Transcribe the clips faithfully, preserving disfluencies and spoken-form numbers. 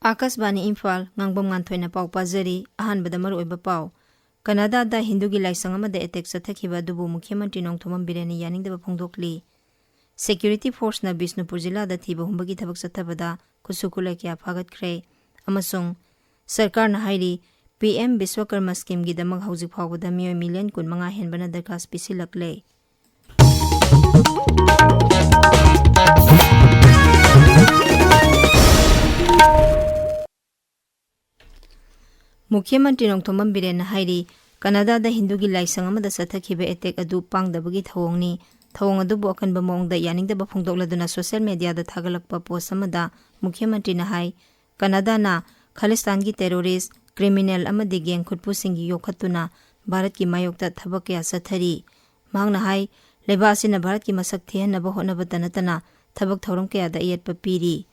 ꯑꯥꯀꯥꯁꯕꯥꯅꯤ ꯏꯝꯐꯥꯜ, ꯉꯥꯡꯕꯝ ꯉꯥꯟꯊꯣꯏꯅ ꯄꯥꯎ ꯄꯥꯖꯔꯤ꯫ ꯑꯍꯥꯟꯕꯗ ꯃꯔꯨꯑꯣꯏꯕ ꯄꯥꯎ꯫ ꯀꯅꯥꯗꯥꯗ ꯍꯤꯟꯗꯨꯒꯤ ꯂꯥꯏꯁꯪ ꯑꯃꯗ ꯑꯦꯇꯦꯛ ꯆꯠꯊꯈꯤꯕ ꯑꯗꯨꯕꯨ ꯃꯨꯈ꯭ꯌ ꯃꯟꯇ꯭ꯔꯤ ꯅꯣꯡꯊꯣꯝꯕꯝ ꯕꯤꯔꯦꯟꯅ ꯌꯥꯅꯤꯡꯗꯕ ꯐꯣꯡꯗꯣꯛꯂꯤ꯫ ꯁꯦꯀ꯭ꯌꯨꯔꯤꯇꯤ ꯐꯣꯔꯁꯅ ꯕꯤꯁꯅꯨꯄꯨꯔ ꯖꯤꯂꯥꯗ ꯊꯤꯕ ꯍꯨꯝꯕꯒꯤ ꯊꯕꯛ ꯆꯠꯊꯕꯗ ꯈꯨꯠꯁꯨ ꯈꯨꯠꯂꯥꯏ ꯀꯌꯥ ꯐꯥꯒꯠꯈ꯭ꯔꯦ꯫ ꯑꯃꯁꯨꯡ ꯁꯔꯀꯥꯔꯅ ꯍꯥꯏꯔꯤ, ꯄꯤ ꯑꯦꯝ ꯕꯤꯁꯋꯀꯔꯃ ꯁ꯭ꯀꯤꯝꯒꯤꯗꯃꯛ ꯍꯧꯖꯤꯛ ꯐꯥꯎꯕꯗ ꯃꯤꯑꯣꯏ ꯃꯤꯂꯤꯌꯟ ꯀꯨꯟꯃꯉꯥ ꯍꯦꯟꯕꯅ ꯗꯔꯈꯥꯁ ꯄꯤꯁꯤꯜꯂꯛꯂꯦ꯫ ꯃꯨꯈ꯭ꯌ ꯃꯟꯇ꯭ꯔꯤ ꯅꯣꯡꯊꯣꯝꯕꯝ ꯕꯤꯔꯦꯟꯅ ꯍꯥꯏꯔꯤ, ꯀꯅꯥꯗꯥꯗ ꯍꯤꯟꯗꯨꯒꯤ ꯂꯥꯏꯁꯪ ꯑꯃꯗ ꯆꯠꯊꯈꯤꯕ ꯑꯦꯇꯦꯛ ꯑꯗꯨ ꯄꯥꯡꯗꯕꯒꯤ ꯊꯧꯑꯣꯡꯅꯤ꯫ ꯊꯧꯑꯣꯡ ꯑꯗꯨꯕꯨ ꯑꯀꯟꯕ ꯃꯑꯣꯡꯗ ꯌꯥꯅꯤꯡꯗꯕ ꯐꯣꯡꯗꯣꯛꯂꯗꯨꯅ ꯁꯣꯁꯤꯌꯦꯜ ꯃꯦꯗꯤꯌꯥꯗ ꯊꯥꯒꯠꯂꯛꯄ ꯄꯣꯁ ꯑꯃꯗ ꯃꯨꯈ꯭ꯌ ꯃꯟꯇ꯭ꯔꯤꯅ ꯍꯥꯏ, ꯀꯅꯥꯗꯥꯅ ꯈꯥꯂꯤꯁꯇꯥꯟꯒꯤ ꯇꯦꯔꯣꯔꯤꯁ, ꯀ꯭ꯔꯤꯃꯤꯅꯦꯜ ꯑꯃꯗꯤ ꯒꯦꯡ ꯈꯨꯠꯄꯨꯁꯤꯡꯒꯤ ꯌꯣꯛꯈꯠꯇꯨꯅ ꯚꯥꯔꯠꯀꯤ ꯃꯥꯌꯣꯛꯇ ꯊꯕꯛ ꯀꯌꯥ ꯆꯠꯊꯔꯤ꯫ ꯃꯍꯥꯛꯅ ꯍꯥꯏ, ꯂꯩꯕꯥꯛ ꯑꯁꯤꯅ ꯚꯥꯔꯠꯀꯤ ꯃꯁꯛ ꯊꯤꯍꯟꯅꯕ ꯍꯣꯠꯅꯕꯇ ꯅꯠꯇꯅ ꯊꯕꯛ ꯊꯧꯔꯝ ꯀꯌꯥꯗ ꯑꯌꯦꯠꯄ ꯄꯤꯔꯤ꯫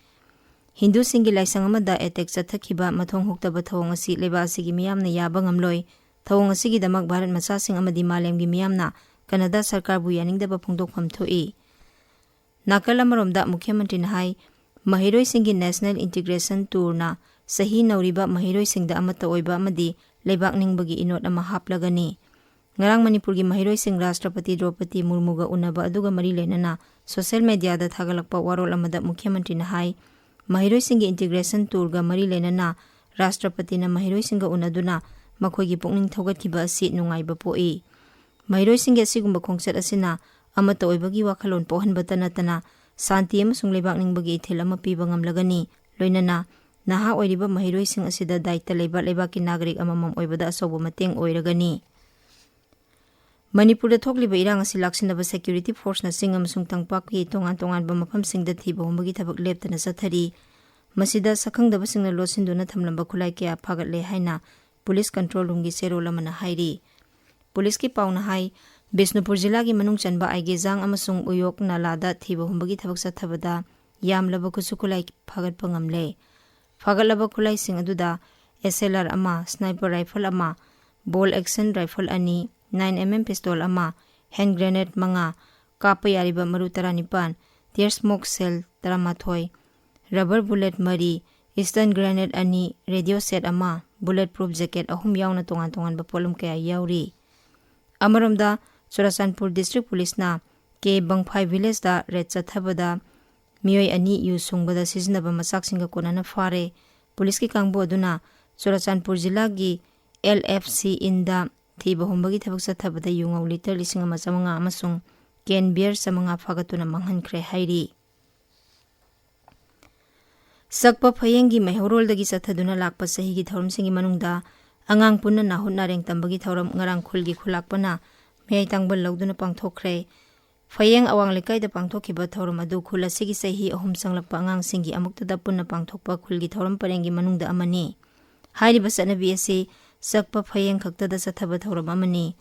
ꯍꯤꯟꯗꯨꯁꯤꯡꯒꯤ ꯂꯥꯏꯁꯪ ꯑꯃꯗ ꯑꯦꯇꯦꯛ ꯆꯠꯊꯈꯤꯕ ꯃꯊꯣꯡ ꯍꯨꯛꯇꯕ ꯊꯧꯑꯣꯡ ꯑꯁꯤ ꯂꯩꯕꯥꯛ ꯑꯁꯤꯒꯤ ꯃꯤꯌꯥꯝꯅ ꯌꯥꯕ ꯉꯝꯂꯣꯏ꯫ ꯊꯧꯑꯣꯡ ꯑꯁꯤꯒꯤꯗꯃꯛ ꯚꯥꯔꯠ ꯃꯆꯥꯁꯤꯡ ꯑꯃꯗꯤ ꯃꯥꯂꯦꯝꯒꯤ ꯃꯤꯌꯥꯝꯅ ꯀꯅꯥꯗꯥ ꯁꯔꯀꯥꯔꯕꯨ ꯌꯥꯅꯤꯡꯗꯕ ꯐꯣꯡꯗꯣꯛꯐꯝ ꯊꯣꯛꯏ꯫ ꯅꯥꯀꯜ ꯑꯃꯔꯣꯝꯗ ꯃꯨꯈ꯭ꯌ ꯃꯟꯇ꯭ꯔꯤꯅ ꯍꯥꯏ, ꯃꯍꯩꯔꯣꯏꯁꯤꯡꯒꯤ ꯅꯦꯁꯅꯦꯜ ꯏꯟꯇꯤꯒ꯭ꯔꯦꯁꯟ ꯇꯨꯔꯅ ꯆꯍꯤ ꯅꯧꯔꯤꯕ ꯃꯍꯩꯔꯣꯏꯁꯤꯡꯗ ꯑꯃꯠꯇ ꯑꯣꯏꯕ ꯑꯃꯗꯤ ꯂꯩꯕꯥꯛ ꯅꯤꯡꯕꯒꯤ ꯏꯅꯣꯠ ꯑꯃ ꯍꯥꯞꯂꯒꯅꯤ꯫ ꯉꯔꯥꯡ ꯃꯅꯤꯄꯨꯔꯒꯤ ꯃꯍꯩꯔꯣꯏꯁꯤꯡ ꯔꯥꯁꯇ꯭ꯔꯄꯇꯤ ꯗ꯭ꯔꯧꯄꯗꯤ ꯃꯨꯔꯃꯨꯒ ꯎꯅꯕ ꯑꯗꯨꯒ ꯃꯔꯤ ꯂꯩꯅꯅ ꯁꯣꯁꯤꯌꯦꯜ ꯃꯦꯗꯤꯌꯥꯗ ꯊꯥꯒꯠꯂꯛꯄ ꯋꯥꯔꯣꯜ ꯑꯃꯗ ꯃꯨꯈ꯭ꯌ ꯃꯟꯇ꯭ꯔꯤꯅ ꯍꯥꯏ, ꯃꯍꯩꯔꯣꯏꯁꯤꯡꯒꯤ ꯏꯟꯇꯤꯒ꯭ꯔꯦꯁꯟ ꯇꯨꯔꯒ ꯃꯔꯤ ꯂꯩꯅꯅ ꯔꯥꯁꯇ꯭ꯔꯄꯇꯤꯅ ꯃꯍꯩꯔꯣꯏꯁꯤꯡꯒ ꯎꯅꯗꯨꯅ ꯃꯈꯣꯏꯒꯤ ꯄꯨꯛꯅꯤꯡ ꯊꯧꯒꯠꯈꯤꯕ ꯑꯁꯤ ꯅꯨꯡꯉꯥꯏꯕ ꯄꯣꯛꯏ꯫ ꯃꯍꯩꯔꯣꯏꯁꯤꯡꯒꯤ ꯑꯁꯤꯒꯨꯝꯕ ꯈꯣꯡꯆꯠ ꯑꯁꯤꯅ ꯑꯃꯠꯇ ꯑꯣꯏꯕꯒꯤ ꯋꯥꯈꯜꯂꯣꯟ ꯄꯣꯛꯍꯟꯕꯇ ꯅꯠꯇꯅ ꯁꯥꯟꯇꯤ ꯑꯃꯁꯨꯡ ꯂꯩꯕꯥꯛ ꯅꯤꯡꯕꯒꯤ ꯏꯊꯤꯜ ꯑꯃ ꯄꯤꯕ ꯉꯝꯂꯒꯅꯤ꯫ ꯂꯣꯏꯅꯅ ꯅꯍꯥ ꯑꯣꯏꯔꯤꯕ ꯃꯍꯩꯔꯣꯏꯁꯤꯡ ꯑꯁꯤꯗ ꯗꯥꯏꯇ ꯂꯩꯕ ꯂꯩꯕꯥꯛꯀꯤ ꯅꯥꯒꯔꯤꯛ ꯑꯃꯃꯝ ꯑꯣꯏꯕꯗ ꯑꯆꯧꯕ ꯃꯇꯦꯡ ꯑꯣꯏꯔꯒꯅꯤ꯫ ꯃꯅꯤꯄꯨꯔꯗ ꯊꯣꯛꯂꯤꯕ ꯏꯔꯥꯡ ꯑꯁꯤ ꯂꯥꯛꯁꯤꯟꯅꯕ ꯁꯦꯀ꯭ꯌꯨꯔꯤꯇꯤ ꯐꯣꯔꯁꯅ ꯆꯤꯡ ꯑꯃꯁꯨꯡ ꯇꯝꯄꯥꯛꯀꯤ ꯇꯣꯉꯥꯟ ꯇꯣꯉꯥꯟꯕ ꯃꯐꯝꯁꯤꯡꯗ ꯊꯤꯕ ꯍꯨꯝꯕꯒꯤ ꯊꯕꯛ ꯂꯦꯞꯇꯅ ꯆꯠꯊꯔꯤ꯫ ꯃꯁꯤꯗ ꯁꯛꯈꯪꯗꯕꯁꯤꯡꯅ ꯂꯣꯠꯁꯤꯟꯗꯨꯅ ꯊꯝꯂꯝꯕ ꯈꯨꯠꯂꯥꯏ ꯀꯌꯥ ꯐꯥꯒꯠꯂꯦ ꯍꯥꯏꯅ ꯄꯨꯂꯤꯁ ꯀꯟꯇ꯭ꯔꯣꯜ ꯔꯨꯝꯒꯤ ꯆꯦꯔꯣꯜ ꯑꯃꯅ ꯍꯥꯏꯔꯤ꯫ ꯄꯨꯂꯤꯁꯀꯤ ꯄꯥꯎꯅ ꯍꯥꯏ, ꯕꯤꯁꯅꯨꯄꯨꯔ ꯖꯤꯂꯥꯒꯤ ꯃꯅꯨꯡ ꯆꯟꯕ ꯑꯥꯏꯒꯦꯖꯥꯡ ꯑꯃꯁꯨꯡ ꯎꯌꯣꯛ ꯅꯥꯂꯥꯗ ꯊꯤꯕ ꯍꯨꯝꯕꯒꯤ ꯊꯕꯛ ꯆꯠꯊꯕꯗ ꯌꯥꯝꯂꯕ ꯈꯨꯠꯁꯨ ꯈꯨꯠꯂꯥꯏ ꯐꯥꯒꯠꯄ ꯉꯝꯂꯦ꯫ ꯐꯥꯒꯠꯂꯕ ꯈꯨꯠꯂꯥꯏꯁꯤꯡ ꯑꯗꯨꯗ ꯑꯦꯁ ꯑꯦꯜ ꯑꯥꯔ ꯑꯃ, ꯁ꯭ꯅꯥꯏꯄꯔ ꯔꯥꯏꯐꯜ ꯑꯃ, ꯕꯣꯜ ꯑꯦꯛꯁꯟ ꯔꯥꯏꯐꯜ ꯑꯅꯤ, ꯅꯥꯏꯟ ꯑꯦꯝ ꯑꯦꯝ ꯄꯤꯁꯇꯣꯜ ꯑꯃ, ꯍꯦꯟ ꯒ꯭ꯔꯦꯅꯦꯗ ꯃꯉꯥ, ꯀꯥꯞꯄ ꯌꯥꯔꯤꯕ ꯃꯔꯨ ꯇꯔꯥꯅꯤꯄꯥꯟ, ꯇꯤꯌꯔ ꯁ꯭ꯃꯣꯛ ꯁꯦꯜ ꯇꯔꯥꯃꯥꯊꯣꯏ, ꯔꯕꯔ ꯕꯨꯂꯦꯠ ꯃꯔꯤ, stun grenade ꯑꯅꯤ, radio set ꯑꯃ, bullet proof jacket ꯑꯍꯨꯝ ꯌꯥꯎꯅ ꯇꯣꯉꯥꯟ ꯇꯣꯉꯥꯟꯕ ꯄꯣꯠꯂꯝ ꯀꯌꯥ ꯌꯥꯎꯔꯤ꯫ ꯑꯃꯔꯣꯝꯗ, ꯆꯨꯔꯥꯆꯥꯟꯄꯨꯔ District Policeꯅ ꯀꯦ ꯕꯪꯐꯥꯏ villageꯇ raid ꯆꯠꯊꯕꯗ ꯃꯤꯑꯣꯏ ꯑꯅꯤ ꯌꯨ ꯁꯨꯡꯕꯗ ꯁꯤꯖꯤꯟꯅꯕ ꯃꯆꯥꯛꯁꯤꯡꯒ ꯀꯣꯟꯅꯅ ꯐꯥꯔꯦ꯫ ꯄꯨꯂꯤꯁꯀꯤ ꯀꯥꯡꯕꯨ ꯑꯗꯨꯅ ꯆꯨꯔꯥꯆꯥꯟꯄꯨꯔ ꯖꯤꯂꯥꯒꯤ L F C inꯗ ꯊꯤꯕ ꯍꯨꯝꯕꯒꯤ ꯊꯕꯛ ꯆꯠꯊꯕꯗ ꯌꯨꯉꯧ litre ꯂꯤꯁꯤꯡ ꯑꯃ ꯆꯥꯃꯉꯥ ꯑꯃꯁꯨꯡ can beer ꯆꯥꯃꯉꯥ ꯐꯥꯒꯠꯇꯨꯅ ꯃꯥꯡꯍꯟꯈ꯭ꯔꯦ ꯍꯥꯏꯔꯤ꯫ ꯆꯛꯄ ꯐꯌꯦꯡꯒꯤ ꯃꯩꯍꯧꯔꯣꯜꯗꯒꯤ ꯆꯠꯊꯗꯨꯅ ꯂꯥꯛꯄ ꯆꯍꯤꯒꯤ ꯊꯧꯔꯝꯁꯤꯡꯒꯤ ꯃꯅꯨꯡꯗ ꯑꯉꯥꯡ ꯄꯨꯟꯅ ꯅꯥꯍꯨꯠ ꯅꯥꯔꯦꯡ ꯇꯝꯕꯒꯤ ꯊꯧꯔꯝ ꯉꯔꯥꯡ ꯈꯨꯜꯒꯤ ꯈꯨꯂꯥꯛꯄꯅ ꯃꯌꯥꯏ ꯇꯥꯡꯕꯜ ꯂꯧꯗꯨꯅ ꯄꯥꯡꯊꯣꯛꯈ꯭ꯔꯦ꯫ ꯐꯌꯦꯡ ꯑꯋꯥꯡ ꯂꯩꯀꯥꯏꯗ ꯄꯥꯡꯊꯣꯛꯈꯤꯕ ꯊꯧꯔꯝ ꯑꯗꯨ ꯈꯨꯜ ꯑꯁꯤꯒꯤ ꯆꯍꯤ ꯑꯍꯨꯝ ꯆꯪꯂꯛꯄ ꯑꯉꯥꯡꯁꯤꯡꯒꯤ ꯑꯃꯨꯛꯇꯗ ꯄꯨꯟꯅ ꯄꯥꯡꯊꯣꯛꯄ ꯈꯨꯜꯒꯤ ꯊꯧꯔꯝ ꯄꯔꯦꯡꯒꯤ ꯃꯅꯨꯡꯗ ꯑꯃꯅꯤ꯫ ꯍꯥꯏꯔꯤꯕ ꯆꯠꯅꯕꯤ ꯑꯁꯤ ꯆꯛꯄ ꯐꯌꯦꯡ ꯈꯛꯇꯗ ꯆꯠꯊꯕ ꯊꯧꯔꯝ ꯑꯃꯅꯤ꯫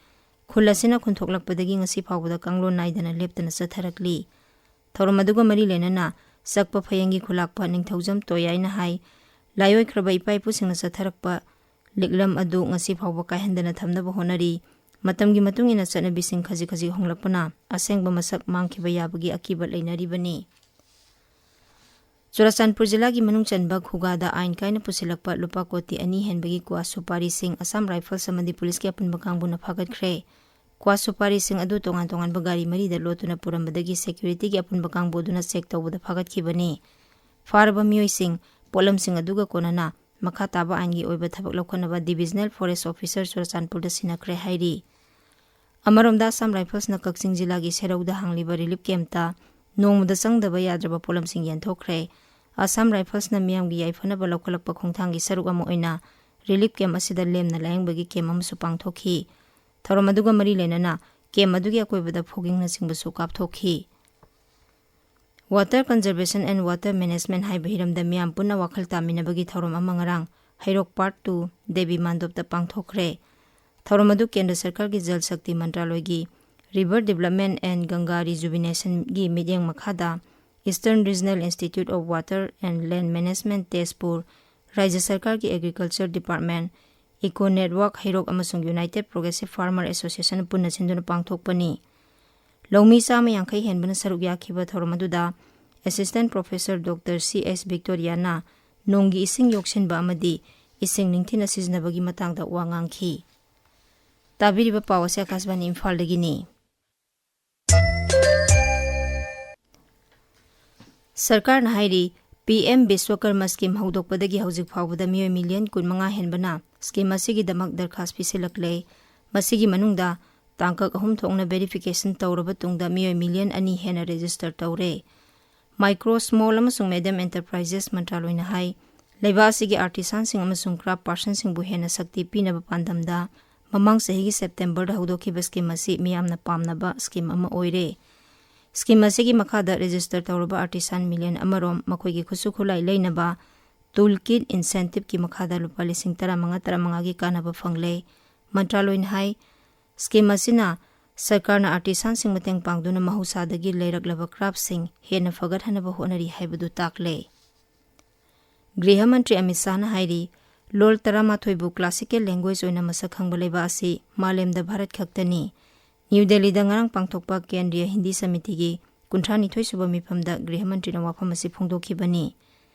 ꯈꯨꯜ ꯑꯁꯤꯅ ꯈꯨꯟꯊꯣꯛꯂꯛꯄꯗꯒꯤ ꯉꯁꯤ ꯐꯥꯎꯕꯗ ꯀꯥꯡꯂꯣꯟ ꯅꯥꯏꯗꯅ ꯂꯦꯞꯇꯅ ꯆꯠꯊꯔꯛꯂꯤ꯫ ꯊꯧꯔꯝ ꯑꯗꯨꯒ ꯃꯔꯤ ꯂꯩꯅꯅ ꯆꯛꯄ ꯐꯌꯦꯡꯒꯤ ꯈꯨꯂꯥꯛꯄ ꯅꯤꯡꯊꯧꯖꯝ ꯇꯣꯌꯥꯏꯅ ꯍꯥꯏ, ꯂꯥꯏꯑꯣꯏꯈ꯭ꯔꯕ ꯏꯄꯥ ꯏꯄꯨꯁꯤꯡꯅ ꯆꯠꯊꯔꯛꯄ ꯂꯤꯛꯂꯝ ꯑꯗꯨ ꯉꯁꯤ ꯐꯥꯎꯕ ꯀꯥꯏꯍꯟꯗꯅ ꯊꯝꯅꯕ ꯍꯣꯠꯅꯔꯤ꯫ ꯃꯇꯝꯒꯤ ꯃꯇꯨꯡ ꯏꯟꯅ ꯆꯠꯅꯕꯤꯁꯤꯡ ꯈꯖꯤꯛ ꯈꯖꯤꯛ ꯍꯣꯡꯂꯛꯄꯅ ꯑꯁꯦꯡꯕ ꯃꯁꯛ ꯃꯥꯡꯈꯤꯕ ꯌꯥꯕꯒꯤ ꯑꯀꯤꯕ ꯂꯩꯅꯔꯤꯕꯅꯤ꯫ ꯆꯨꯔꯥꯆꯥꯟꯄꯨꯔ ꯖꯤꯂꯥꯒꯤ ꯃꯅꯨꯡ ꯆꯟꯕ ꯈꯨꯒꯥꯗ ꯑꯥꯏꯟ ꯀꯥꯏꯅ ꯄꯨꯁꯤꯜꯂꯛꯄ ꯂꯨꯄꯥ ꯀꯣꯇꯤ ꯑꯅꯤ ꯍꯦꯟꯕꯒꯤ ꯀ꯭ꯋꯥ ꯁꯨꯄꯥꯔꯤꯁꯤꯡ ꯑꯁꯥꯝ ꯔꯥꯏꯐꯜꯁ ꯑꯃꯗꯤ ꯄꯨꯂꯤꯁꯀꯤ ꯑꯄꯨꯟꯕ ꯀꯥꯡꯕꯨꯅ ꯐꯥꯒꯠꯈ꯭ꯔꯦ꯫ ꯀ꯭ꯋꯥ ꯁꯨꯄꯥꯔꯤꯁꯤꯡ ꯑꯗꯨ ꯇꯣꯉꯥꯟ ꯇꯣꯉꯥꯟꯕ ꯒꯥꯔꯤ ꯃꯔꯤꯗ ꯂꯣꯠꯇꯨꯅ ꯄꯨꯔꯝꯕꯗꯒꯤ securityꯒꯤ ꯑꯄꯨꯟꯕ ꯀꯥꯡꯕꯨ ꯑꯗꯨꯅ check ꯇꯧꯕꯗ ꯐꯥꯒꯠꯈꯤꯕꯅꯤ꯫ ꯐꯥꯔꯕ ꯃꯤꯑꯣꯏꯁꯤꯡ ꯄꯣꯠꯂꯝꯁꯤꯡ ꯑꯗꯨꯒ ꯀꯣꯟꯅꯅ ꯃꯈꯥ ꯇꯥꯕ ꯑꯥꯏꯟꯒꯤ ꯑꯣꯏꯕ ꯊꯕꯛ ꯂꯧꯈꯠꯅꯕ Divisional Forest Officer ꯆꯨꯔꯥꯆꯥꯟꯄꯨꯔꯗ ꯁꯤꯟꯅꯈ꯭ꯔꯦ ꯍꯥꯏꯔꯤ꯫ ꯑꯃꯔꯣꯝꯗ, ꯑꯁꯥꯝ ꯔꯥꯏꯐꯜꯁꯅ ꯀꯛꯆꯤꯡ ꯖꯤꯂꯥꯒꯤ ꯁꯦꯔꯧꯗ ꯍꯥꯡꯂꯤꯕ relief campꯇ ꯅꯣꯡꯃꯗ ꯆꯪꯗꯕ ꯌꯥꯗ꯭ꯔꯕ ꯄꯣꯠꯂꯝꯁꯤꯡ ꯌꯦꯟꯊꯣꯛꯈ꯭ꯔꯦ꯫ ꯑꯁꯥꯝ ꯔꯥꯏꯐꯜꯁꯅ ꯃꯤꯌꯥꯝꯒꯤ ꯌꯥꯏꯐꯅꯕ ꯂꯧꯈꯠꯂꯛꯄ ꯈꯣꯡꯊꯥꯡꯒꯤ ꯁꯔꯨꯛ ꯑꯃ ꯑꯣꯏꯅ relief camp ꯑꯁꯤꯗ ꯂꯦꯝꯅ ꯂꯥꯌꯦꯡꯕꯒꯤ camp ꯑꯃꯁꯨ ꯄꯥꯡꯊꯣꯛꯈꯤ꯫ ꯊꯧꯔꯝ ꯑꯗꯨꯒ ꯃꯔꯤ ꯂꯩꯅꯅ camp ꯑꯗꯨꯒꯤ ꯑꯀꯣꯏꯕꯗ ꯐꯣꯒꯤꯡꯅꯆꯤꯡꯕꯁꯨ ꯀꯥꯞꯊꯣꯛꯈꯤ꯫ Water Conservation and Water Management ꯍꯥꯏꯕ ꯍꯤꯔꯝꯗ ꯃꯤꯌꯥꯝ ꯄꯨꯟꯅ ꯋꯥꯈꯜ ꯇꯥꯃꯤꯟꯅꯕꯒꯤ ꯊꯧꯔꯝ ꯑꯃ ꯉꯔꯥꯡ ꯍꯩꯔꯣꯛ Part two ꯗꯦꯕꯤ ꯃꯥꯟꯗꯣꯞꯇ ꯄꯥꯡꯊꯣꯛꯈ꯭ꯔꯦ꯫ ꯊꯧꯔꯝ ꯑꯗꯨ ꯀꯦꯟꯗ꯭ꯔ ꯁꯔꯀꯥꯔꯒꯤ ꯖꯜ ꯁꯛꯇꯤ ꯃꯟꯇ꯭ꯔꯥꯂꯣꯏꯒꯤ River Development and Ganga Rejuvenationꯒꯤ ꯃꯤꯠꯌꯦꯡ ꯃꯈꯥꯗ Eastern Regional Institute of Water and Land Management Tezpur, ꯔꯥꯖ꯭ꯌ ꯁꯔꯀꯥꯔꯒꯤ Agriculture Department, Eco Network ꯍꯩꯔꯣꯛ ꯑꯃꯁꯨꯡ United Progressive Farmer Association ꯄꯨꯟꯅ ꯁꯤꯟꯗꯨꯅ ꯄꯥꯡꯊꯣꯛꯄꯅꯤ꯫ ꯂꯧꯃꯤ ꯆꯥꯝꯃ ꯌꯥꯡꯈꯩ ꯍꯦꯟꯕꯅ ꯁꯔꯨꯛ ꯌꯥꯈꯤꯕ ꯊꯧꯔꯝ ꯑꯗꯨꯗ Assistant Professor Doctor C S Victoriaꯅ ꯅꯣꯡꯒꯤ ꯏꯁꯤꯡ ꯌꯣꯛꯁꯤꯟꯕ ꯑꯃꯗꯤ ꯏꯁꯤꯡ ꯅꯤꯡꯊꯤꯅ ꯁꯤꯖꯤꯟꯅꯕꯒꯤ ꯃꯇꯥꯡꯗ ꯋꯥ ꯉꯥꯡꯈꯤ꯫ ꯇꯥꯕꯤꯔꯤꯕ ꯄꯥꯎ ꯑꯁꯤ ꯑꯀꯥꯁꯕꯥꯅꯤ ꯏꯝꯐꯥꯜꯗꯒꯤꯅꯤ꯫ ꯁꯔꯀꯥꯔꯅ ꯍꯥꯏꯔꯤ, ꯄꯤ ꯑꯦꯝ ꯕꯤꯁ꯭ꯋꯀꯔꯃ ꯁ꯭ꯀꯤꯝ ꯍꯧꯗꯣꯛꯄꯗꯒꯤ ꯍꯧꯖꯤꯛ ꯐꯥꯎꯕꯗ ꯃꯤꯑꯣꯏ ꯃꯤꯂꯤꯌꯟ ꯀꯨꯟꯃꯉꯥ ꯍꯦꯟꯕꯅ ꯁ꯭ꯀꯤꯝ ꯑꯁꯤꯒꯤꯗꯃꯛ ꯗꯔꯈꯥꯁ ꯄꯤꯁꯤꯜꯂꯛꯂꯦ꯫ ꯃꯁꯤꯒꯤ ꯃꯅꯨꯡꯗ ꯇꯥꯡꯀꯛ ꯑꯍꯨꯝ ꯊꯣꯛꯅ ꯚꯦꯔꯤꯐꯤꯀꯦꯁꯟ ꯇꯧꯔꯕ ꯇꯨꯡꯗ ꯃꯤꯑꯣꯏ ꯃꯤꯂꯤꯌꯟ ꯑꯅꯤ ꯍꯦꯟꯅ ꯔꯦꯖꯤꯁꯇꯔ ꯇꯧꯔꯦ꯫ ꯃꯥꯏꯀ꯭ꯔꯣ, ꯁ꯭ꯃꯣꯜ ꯑꯃꯁꯨꯡ ꯃꯦꯗꯤꯌꯝ ꯑꯦꯟꯇꯔꯄ꯭ꯔꯥꯏꯖꯦꯁ ꯃꯟꯇ꯭ꯔꯥꯂꯣꯏꯅ ꯍꯥꯏ, ꯂꯩꯕꯥꯛ ꯑꯁꯤꯒꯤ ꯑꯥꯔꯇꯤꯁꯥꯟꯁꯤꯡ ꯑꯃꯁꯨꯡ ꯀ꯭ꯔꯥꯐ ꯄꯥꯔꯁꯟꯁꯤꯡꯕꯨ ꯍꯦꯟꯅ ꯁꯛꯇꯤ ꯄꯤꯅꯕ ꯄꯥꯟꯗꯝꯗ ꯃꯃꯥꯡ ꯆꯍꯤꯒꯤ ꯁꯦꯞꯇꯦꯝꯕꯔꯗ ꯍꯧꯗꯣꯛꯈꯤꯕ ꯁ꯭ꯀꯤꯝ ꯑꯁꯤ ꯃꯤꯌꯥꯝꯅ ꯄꯥꯝꯅꯕ ꯁ꯭ꯀꯤꯝ ꯑꯃ ꯑꯣꯏꯔꯦ꯫ ꯁ꯭ꯀꯤꯝ ꯑꯁꯤꯒꯤ ꯃꯈꯥꯗ ꯔꯦꯖꯤꯁꯇꯔ ꯇꯧꯔꯕ ꯑꯥꯔꯇꯤꯁꯥꯟ ꯃꯤꯂꯤꯌꯟ ꯑꯃꯔꯣꯝ ꯃꯈꯣꯏꯒꯤ ꯈꯨꯠꯁꯨ ꯈꯨꯠꯂꯥꯏ ꯂꯩꯅꯕ ꯇꯨꯜ ꯀꯤꯠ ꯏꯟꯁꯦꯟꯇꯤꯞꯀꯤ ꯃꯈꯥꯗ ꯂꯨꯄꯥ ꯂꯤꯁꯤꯡ ꯇꯔꯥꯃꯉꯥ, ꯇꯔꯥꯃꯉꯥꯒꯤ ꯀꯥꯟꯅꯕ ꯐꯪꯂꯦ꯫ ꯃꯟꯇ꯭ꯔꯥꯂꯣꯏꯅ ꯍꯥꯏ, ꯁ꯭ꯀꯤꯝ ꯑꯁꯤꯅ ꯁꯔꯀꯥꯔꯅ ꯑꯥꯔꯇꯤꯁꯥꯟꯁꯤꯡ ꯃꯇꯦꯡ ꯄꯥꯡꯗꯨꯅ ꯃꯍꯧꯁꯥꯗꯒꯤ ꯂꯩꯔꯛꯂꯕ ꯀ꯭ꯔꯥꯐꯁꯤꯡ ꯍꯦꯟꯅ ꯐꯒꯠꯍꯟꯅꯕ ꯍꯣꯠꯅꯔꯤ ꯍꯥꯏꯕꯗꯨ ꯇꯥꯛꯂꯦ꯫ ꯒ꯭ꯔꯤꯍ ꯃꯟꯇ꯭ꯔꯤ ꯑꯃꯤꯠ ꯁꯥꯍꯅ ꯍꯥꯏꯔꯤ, ꯂꯣꯜ ꯇꯔꯥꯃꯥꯊꯣꯏꯕꯨ ꯀ꯭ꯂꯥꯁꯤꯀꯦꯜ ꯂꯦꯡꯒ꯭ꯋꯦꯖ ꯑꯣꯏꯅ ꯃꯁꯛ ꯈꯪꯕ ꯂꯩꯕꯥꯛ ꯑꯁꯤ ꯃꯥꯂꯦꯝꯗ ꯚꯥꯔꯠ ꯈꯛꯇꯅꯤ꯫ ꯅ꯭ꯌꯨ ꯗꯦꯜꯂꯤꯗ ꯉꯔꯥꯡ ꯄꯥꯡꯊꯣꯛꯄ ꯀꯦꯟꯗ꯭ꯔꯤꯌ ꯍꯤꯟꯗꯤ ꯁꯃꯤꯇꯤꯒꯤ ꯀꯨꯟꯊ꯭ꯔꯥ ꯅꯤꯊꯣꯏ ꯁꯨꯕ ꯃꯤꯐꯝꯗ ꯒ꯭ꯔꯤꯍ ꯃꯟꯇ꯭ꯔꯤꯅ ꯋꯥꯐꯝ ꯑꯁꯤ ꯐꯣꯡꯗꯣꯛꯈꯤꯕꯅꯤ꯫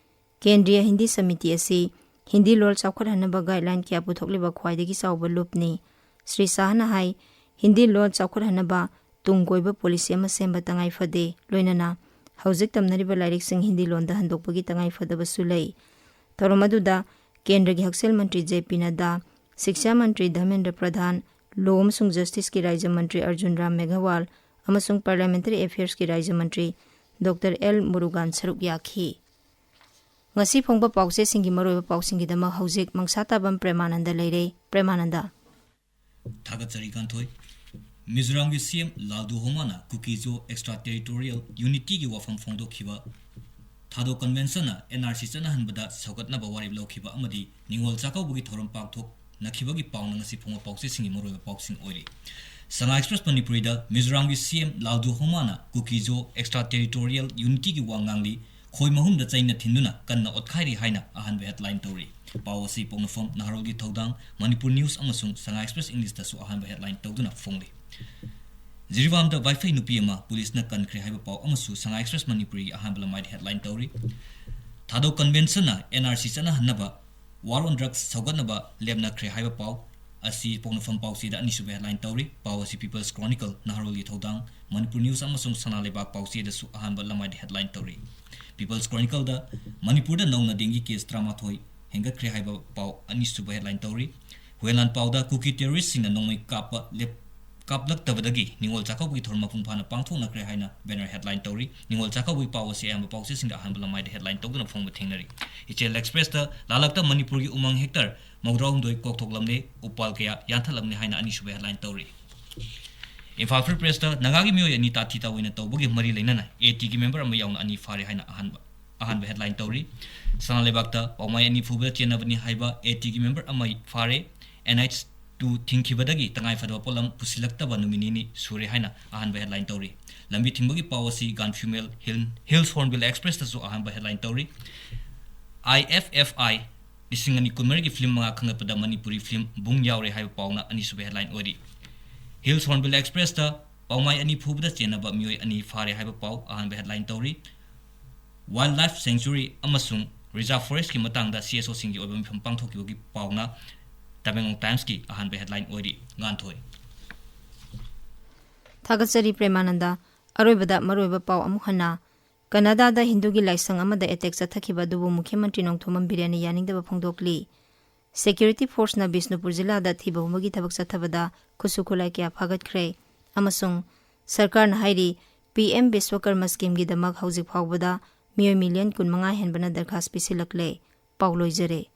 ꯀꯦꯟꯗ꯭ꯔꯤꯌ ꯍꯤꯟꯗꯤ ꯁꯃꯤꯇꯤ ꯑꯁꯤ ꯍꯤꯟꯗꯤ ꯂꯣꯜ ꯆꯥꯎꯈꯠꯍꯟꯅꯕ ꯒꯥꯏꯗꯂꯥꯏꯟ ꯀꯌꯥ ꯄꯨꯊꯣꯛꯂꯤꯕ ꯈ꯭ꯋꯥꯏꯗꯒꯤ ꯆꯥꯎꯕ ꯂꯨꯞꯅꯤ꯫ ꯁ꯭ꯔꯤ ꯁꯥꯍꯅ ꯍꯥꯏ, ꯍꯤꯟꯗꯤ ꯂꯣꯜ ꯆꯥꯎꯈꯠꯍꯟꯅꯕ ꯇꯨꯡ ꯀꯣꯏꯕ ꯄꯣꯂꯤꯁꯤ ꯑꯃ ꯁꯦꯝꯕ ꯇꯉꯥꯏ ꯐꯗꯦ, ꯂꯣꯏꯅꯅ ꯍꯧꯖꯤꯛ ꯇꯝꯅꯔꯤꯕ ꯂꯥꯏꯔꯤꯛꯁꯤꯡ ꯍꯤꯟꯗꯤ ꯂꯣꯟꯗ ꯍꯟꯗꯣꯛꯄꯒꯤ ꯇꯉꯥꯏ ꯐꯗꯕꯁꯨ ꯂꯩ꯫ ꯊꯧꯔꯝ ꯑꯗꯨꯗ ꯀꯦꯟꯗ꯭ꯔꯒꯤ ꯍꯛꯁꯦꯜ ꯃꯟꯇ꯭ꯔꯤ ꯖꯦ ꯄꯤ ꯅꯗ꯭ꯗꯥ, ꯁꯤꯛꯁꯥ ꯃꯟꯇ꯭ꯔꯤ ꯙꯔꯃꯦꯟꯗ꯭ꯔ ꯄ꯭ꯔꯙꯥꯟ, ꯂꯣ ꯑꯃꯁꯨꯡ ꯖꯁꯇꯤꯁꯀꯤ ꯔꯥꯖ꯭ꯌ ꯃꯟꯇ꯭ꯔꯤ ꯑꯔꯖꯨꯟ ꯔꯥꯝ ꯃꯦꯘꯋꯥꯜ ꯑꯃꯁꯨꯡ ꯄꯥꯔꯂꯤꯌꯥꯃꯦꯟꯇꯔꯤ ꯑꯦꯐꯤꯌꯔꯁꯀꯤ ꯔꯥꯖ꯭ꯌ ꯃꯟꯇ꯭ꯔꯤ ꯗꯣꯛꯇꯔ ꯑꯦꯜ ꯃꯨꯔꯨꯒꯥꯟ ꯁꯔꯨꯛ ꯌꯥꯈꯤ꯫ ꯉꯁꯤ ꯐꯣꯡꯕ ꯄꯥꯎꯆꯦꯁꯤꯡꯒꯤ ꯃꯔꯨꯑꯣꯏꯕ ꯄꯥꯎꯁꯤꯡꯒꯤꯗꯃꯛ ꯍꯧꯖꯤꯛ ꯃꯪꯁꯥꯇꯥꯕꯝ ꯄ꯭ꯔꯦꯃꯥꯅꯟꯗ ꯂꯩꯔꯦ꯫ ꯄ꯭ꯔꯦꯃꯥꯅꯟꯗ꯫ ꯊꯥꯒꯠꯆꯔꯤ ꯀꯥꯟꯊꯣꯏ꯫ ꯃꯤꯖꯣꯔꯥꯝꯒꯤ ꯁꯤ ꯑꯦꯝ ꯂꯥꯜꯗꯨ ꯍꯣꯃꯥꯅ ꯀꯨꯀꯤꯖꯣ ꯑꯦꯛꯁꯇ꯭ꯔꯥ ꯇꯦꯔꯤꯇꯣꯔꯤꯌꯦꯜ ꯌꯨꯅꯤꯇꯤꯒꯤ ꯋꯥꯐꯝ ꯐꯣꯡꯗꯣꯛꯈꯤꯕ꯫ ꯊꯥꯗꯣ ꯀꯟꯚꯦꯟꯁꯟꯅ ꯑꯦꯟ ꯑꯥꯔ ꯁꯤ ꯆꯠꯅꯍꯟꯕꯗ ꯁꯧꯒꯠꯅꯕ ꯋꯥꯔꯦꯞ ꯂꯧꯈꯤꯕ ꯑꯃꯗꯤ ꯅꯤꯉꯣꯜ ꯆꯥꯛꯀꯧꯕꯒꯤ ꯊꯧꯔꯝ ꯄꯥꯡꯊꯣꯛꯅꯈꯤꯕꯒꯤ ꯄꯥꯎꯅ ꯉꯁꯤ ꯐꯣꯡꯕ ꯄꯥꯎꯆꯦꯁꯤꯡꯒꯤ ꯃꯔꯨꯑꯣꯏꯕ ꯄꯥꯎꯁꯤꯡ ꯑꯣꯏꯔꯤ꯫ ꯁꯉꯥꯏ ꯑꯦꯛꯁꯄ꯭ꯔꯦꯁ ꯃꯅꯤꯄꯨꯔꯤꯗ ꯃꯤꯖꯣꯔꯥꯝꯒꯤ ꯁꯤ ꯑꯦꯝ ꯂꯥꯜꯗꯨ ꯍꯣꯃꯥꯅ ꯀꯨꯀꯤꯖꯣ ꯑꯦꯛꯁꯇ꯭ꯔꯥ ꯇꯦꯔꯤꯇꯣꯔꯤꯌꯦꯜ ꯌꯨꯅꯤꯇꯤꯒꯤ ꯋꯥ ꯉꯥꯡꯂꯤ꯫ ꯈꯣꯏ ꯃꯍꯨꯝꯗ ꯆꯩꯅ ꯊꯤꯟꯗꯨꯅ ꯀꯟꯅ ꯑꯣꯠꯈꯥꯏꯔꯤ ꯍꯥꯏꯅ ꯑꯍꯥꯟꯕ ꯍꯦꯗꯂꯥꯏꯟ ꯇꯧꯔꯤ꯫ ꯄꯥꯎ ꯑꯁꯤ ꯄꯣꯛꯅꯐꯝ ꯅꯍꯥꯔꯣꯜꯒꯤ ꯊꯧꯗꯥꯡ, ꯃꯅꯤꯄꯨꯔ ꯅ꯭ꯌꯨꯁ ꯑꯃꯁꯨꯡ ꯁꯉꯥꯏ ꯑꯦꯛꯁꯄ꯭ꯔꯦꯁ ꯏꯪꯂꯤꯁꯇꯁꯨ ꯑꯍꯥꯟꯕ ꯍꯦꯗꯂꯥꯏꯟ ꯇꯧꯗꯨꯅ ꯐꯣꯡꯂꯤ꯫ ꯖꯤꯔꯤꯕꯥꯝꯗ ꯋꯥꯏꯐꯩ ꯅꯨꯄꯤ ꯑꯃ ꯄꯨꯂꯤꯁꯅ ꯀꯟꯈ꯭ꯔꯦ ꯍꯥꯏꯕ ꯄꯥꯎ ꯑꯃꯁꯨ ꯁꯉꯥꯏ ꯑꯦꯛꯁꯄ꯭ꯔꯦꯁ ꯃꯅꯤꯄꯨꯔꯤꯒꯤ ꯑꯍꯥꯟꯕ ꯂꯃꯥꯏꯗ ꯍꯦꯗꯂꯥꯏꯟ ꯇꯧꯔꯤ꯫ ꯊꯥꯗꯧ ꯀꯟꯚꯦꯟꯁꯟꯅ and R C ꯆꯠꯅꯍꯟꯅꯕ, war on drugs ꯁꯧꯒꯠꯅꯕ ꯂꯦꯞꯅꯈ꯭ꯔꯦ ꯍꯥꯏꯕ ꯄꯥꯎ ꯑꯁꯤ ꯄꯣꯛꯅꯐꯝ ꯄꯥꯎꯆꯦꯗ ꯑꯅꯤꯁꯨꯕ ꯍꯦꯗꯂꯥꯏꯟ ꯇꯧꯔꯤ꯫ ꯄꯥꯎ ꯑꯁꯤ ꯄꯤꯄꯜꯁ ꯀ꯭ꯔꯣꯅꯤꯀꯜ, ꯅꯍꯥꯔꯣꯜꯒꯤ ꯊꯧꯗꯥꯡ, ꯃꯅꯤꯄꯨꯔ ꯅ꯭ꯌꯨꯁ ꯑꯃꯁꯨꯡ ꯁꯅꯥ ꯂꯩꯕꯥꯛ ꯄꯥꯎꯆꯦꯗꯁꯨ ꯑꯍꯥꯟꯕ ꯂꯃꯥꯏꯗ ꯍꯦꯗꯂꯥꯏꯟ ꯇꯧꯔꯤ꯫ ꯄꯤꯄꯜꯁ ꯀ꯭ꯔꯣꯅꯤꯀꯜꯗ ꯃꯅꯤꯄꯨꯔꯗ ꯅꯧꯅ ꯗꯦꯡꯒꯤ ꯀꯦꯁ ꯇꯔꯥꯃꯥꯊꯣꯏ ꯍꯦꯟꯒꯠꯈ꯭ꯔꯦ ꯍꯥꯏꯕ ꯄꯥꯎ ꯑꯅꯤꯁꯨꯕ ꯍꯦꯗꯂꯥꯏꯟ ꯇꯧꯔꯤ꯫ ꯍꯨꯌꯦꯟꯂꯥꯟ ꯄꯥꯎꯗ ꯀꯨꯀꯤ ꯇꯦꯔꯣꯔꯤꯁꯁꯤꯡꯅ ꯅꯣꯡꯃꯩ ꯀꯥꯞꯄ ꯂꯦꯞ-, ꯀꯥꯞꯂꯛꯇꯕꯗꯒꯤ ꯅꯤꯉꯣꯜ ꯆꯥꯛꯀꯧꯕꯒꯤ ꯊꯧꯔꯝ ꯃꯄꯨꯡ ꯐꯥꯅ ꯄꯥꯡꯊꯣꯛꯅꯈ꯭ꯔꯦ ꯍꯥꯏꯅ ꯕꯦꯅꯔ ꯍꯦꯗꯂꯥꯏꯟ ꯇꯧꯔꯤ꯫ ꯅꯤꯉꯣꯜ ꯆꯥꯛꯀꯧꯕꯒꯤ ꯄꯥꯎ ꯑꯁꯤ ꯑꯌꯥꯝꯕ ꯄꯥꯎꯆꯦꯁꯤꯡꯗ ꯑꯍꯥꯟꯕ ꯂꯃꯥꯏꯗ ꯍꯦꯗꯂꯥꯏꯟ ꯇꯧꯗꯨꯅ ꯐꯣꯡꯕ ꯊꯦꯡꯅꯔꯤ꯫ ꯏꯆꯦꯜ ꯑꯦꯛꯁꯄ꯭ꯔꯦꯁꯇ ꯂꯥꯂꯛꯇ ꯃꯅꯤꯄꯨꯔꯒꯤ ꯎꯃꯪ ꯍꯦꯛꯇꯔ ꯃꯧꯗ꯭ꯔꯥꯍꯨꯝꯗꯣꯏ ꯀꯣꯛꯊꯣꯛꯂꯝꯂꯦ, ꯎꯄꯥꯜ ꯀꯌꯥ ꯌꯥꯟꯊꯠꯂꯝꯂꯦ ꯍꯥꯏꯅ ꯑꯅꯤꯁꯨꯕ ꯍꯦꯗꯂꯥꯏꯟ ꯇꯧꯔꯤ꯫ ꯏꯝꯐꯥꯜ ꯐ꯭ꯔꯤ ꯄ꯭ꯔꯦꯁꯇ ꯅꯥꯒꯥꯒꯤ ꯃꯤꯑꯣꯏ ꯑꯅꯤ ꯇꯥꯊꯤ ꯇꯥꯑꯣꯏꯅ ꯇꯧꯕꯒꯤ ꯃꯔꯤ ꯂꯩꯅꯅ ꯑꯦ ꯇꯤꯒꯤ ꯃꯦꯝꯕꯔ ꯑꯃ ꯌꯥꯎꯅ ꯑꯅꯤ ꯐꯥꯔꯦ ꯍꯥꯏꯅ ꯑꯍꯥꯟꯕ, ꯑꯍꯥꯟꯕ ꯍꯦꯗꯂꯥꯏꯟ ꯇꯧꯔꯤ꯫ ꯁꯅꯥ ꯂꯩꯕꯥꯛꯇ ꯄꯥꯎꯃꯥꯏ ꯑꯅꯤ ꯐꯨꯕꯗ ꯆꯦꯟꯅꯕꯅꯤ ꯍꯥꯏꯕ ꯑꯦ ꯇꯤꯒꯤ ꯃꯦꯝꯕꯔ ꯑꯃ ꯐꯥꯔꯦ꯫ ꯑꯦꯟ ꯑꯩꯆ ꯇꯨ ꯊꯤꯡꯈꯤꯕꯗꯒꯤ ꯇꯉꯥꯏꯐꯗꯕ ꯄꯣꯠꯂꯝ ꯄꯨꯁꯤꯜꯂꯛꯇꯕ ꯅꯨꯃꯤꯠ ꯅꯤꯅꯤ ꯁꯨꯔꯦ ꯍꯥꯏꯅ ꯑꯍꯥꯟꯕ ꯍꯦꯗꯂꯥꯏꯟ ꯇꯧꯔꯤ꯫ ꯂꯝꯕꯤ ꯊꯤꯡꯕꯒꯤ ꯄꯥꯎ ꯑꯁꯤ ꯒꯥꯟꯐꯤꯃꯦꯜ ꯍꯤꯜ, ꯍꯤꯜꯁ ꯍꯣꯔꯟꯕꯤꯜ ꯑꯦꯛꯁꯄ꯭ꯔꯦꯁꯇꯁꯨ ꯑꯍꯥꯟꯕ ꯍꯦꯗꯂꯥꯏꯟ ꯇꯧꯔꯤ꯫ ꯑꯥꯏ ꯑꯦꯐ ꯑꯦꯐ ꯑꯥꯏ ꯂꯤꯁꯤꯡ ꯑꯅꯤ ꯀꯨꯟꯃꯔꯤꯒꯤ ꯐꯤꯂꯝ ꯃꯉꯥ ꯈꯟꯒꯠꯄꯗ ꯃꯅꯤꯄꯨꯔꯤ ꯐꯤꯂꯝ ꯕꯨꯡ ꯌꯥꯎꯔꯦ ꯍꯥꯏꯕ ꯄꯥꯎꯅ ꯑꯅꯤꯁꯨꯕ ꯍꯦꯗꯂꯥꯏꯟ ꯑꯣꯏꯔꯤ꯫ ꯍꯤꯜꯁ ꯍꯣꯔꯟꯕꯤꯜ ꯑꯦꯛꯁꯄ꯭ꯔꯦꯁꯇ ꯄꯥꯎꯃꯥꯏ ꯑꯅꯤ ꯐꯨꯕꯗ ꯆꯦꯟꯅꯕ ꯃꯤꯑꯣꯏ ꯑꯅꯤ ꯐꯥꯔꯦ ꯍꯥꯏꯕ ꯄꯥꯎ ꯑꯍꯥꯟꯕ ꯍꯦꯗꯂꯥꯏꯟ ꯇꯧꯔꯤ꯫ ꯋꯥꯏꯜꯗ ꯂꯥꯏꯐ ꯁꯦꯡꯆꯨꯔꯤ ꯑꯃꯁꯨꯡ ꯔꯤꯖꯥꯔꯚ ꯐꯣꯔꯦꯁ꯭ꯠꯀꯤ ꯃꯇꯥꯡꯗ ꯁꯤ ꯑꯦꯁ ꯑꯣꯁꯤꯡꯒꯤ ꯑꯣꯏꯕ ꯃꯤꯐꯝ ꯄꯥꯡꯊꯣꯛꯈꯤꯕꯒꯤ ꯄꯥꯎꯅ ꯇꯃꯦꯡꯂꯣꯡ ꯇꯥꯏꯝꯁꯀꯤ ꯑꯍꯥꯟꯕ ꯍꯦꯗꯂꯥꯏꯟ ꯑꯣꯏꯔꯤ꯫ ꯉꯥꯟꯊꯣꯏ꯫ ꯊꯥꯒꯠꯆꯔꯤ ꯄ꯭ꯔꯦꯃꯥꯅꯟꯗ꯫ ꯑꯔꯣꯏꯕꯗ ꯃꯔꯨꯑꯣꯏꯕ ꯄꯥꯎ ꯑꯃꯨꯛ ꯍꯟꯅ꯫ ꯀꯅꯥꯗꯥꯗ ꯍꯤꯟꯗꯨꯒꯤ ꯂꯥꯏꯁꯪ ꯑꯃꯗ ꯑꯦꯇꯦꯛ ꯆꯠꯊꯈꯤꯕ ꯑꯗꯨꯕꯨ ꯃꯨꯈ꯭ꯌ ꯃꯟꯇ꯭ꯔꯤ ꯅꯣꯡꯊꯣꯝꯕꯝ ꯕꯤꯔꯦꯟꯅ ꯌꯥꯅꯤꯡꯗꯕ ꯐꯣꯡꯗꯣꯛꯂꯤ꯫ ꯁꯦꯀ꯭ꯌꯨꯔꯤꯇꯤ ꯐꯣꯔꯁꯅ ꯕꯤꯁꯅꯨꯄꯨꯔ ꯖꯤꯂꯥꯗ ꯊꯤꯕ ꯍꯨꯝꯕꯒꯤ ꯊꯕꯛ ꯆꯠꯊꯕꯗ ꯈꯨꯠꯁꯨ ꯈꯨꯠꯂꯥꯏ ꯀꯌꯥ ꯐꯥꯒꯠꯈ꯭ꯔꯦ꯫ ꯑꯃꯁꯨꯡ ꯁꯔꯀꯥꯔꯅ ꯍꯥꯏꯔꯤ, ꯄꯤ ꯑꯦꯝ ꯕꯤꯁ꯭ꯋꯀꯔꯃ ꯁ꯭ꯀꯤꯝꯒꯤꯗꯃꯛ ꯍꯧꯖꯤꯛ ꯐꯥꯎꯕꯗ ꯃꯤꯑꯣꯏ ꯃꯤꯂꯤꯌꯟ ꯀꯨꯟꯃꯉꯥ ꯍꯦꯟꯕꯅ ꯗꯔꯈꯥꯁ ꯄꯤꯁꯤꯜꯂꯛꯂꯦ꯫ ꯄꯥꯎ ꯂꯣꯏꯖꯔꯦ꯫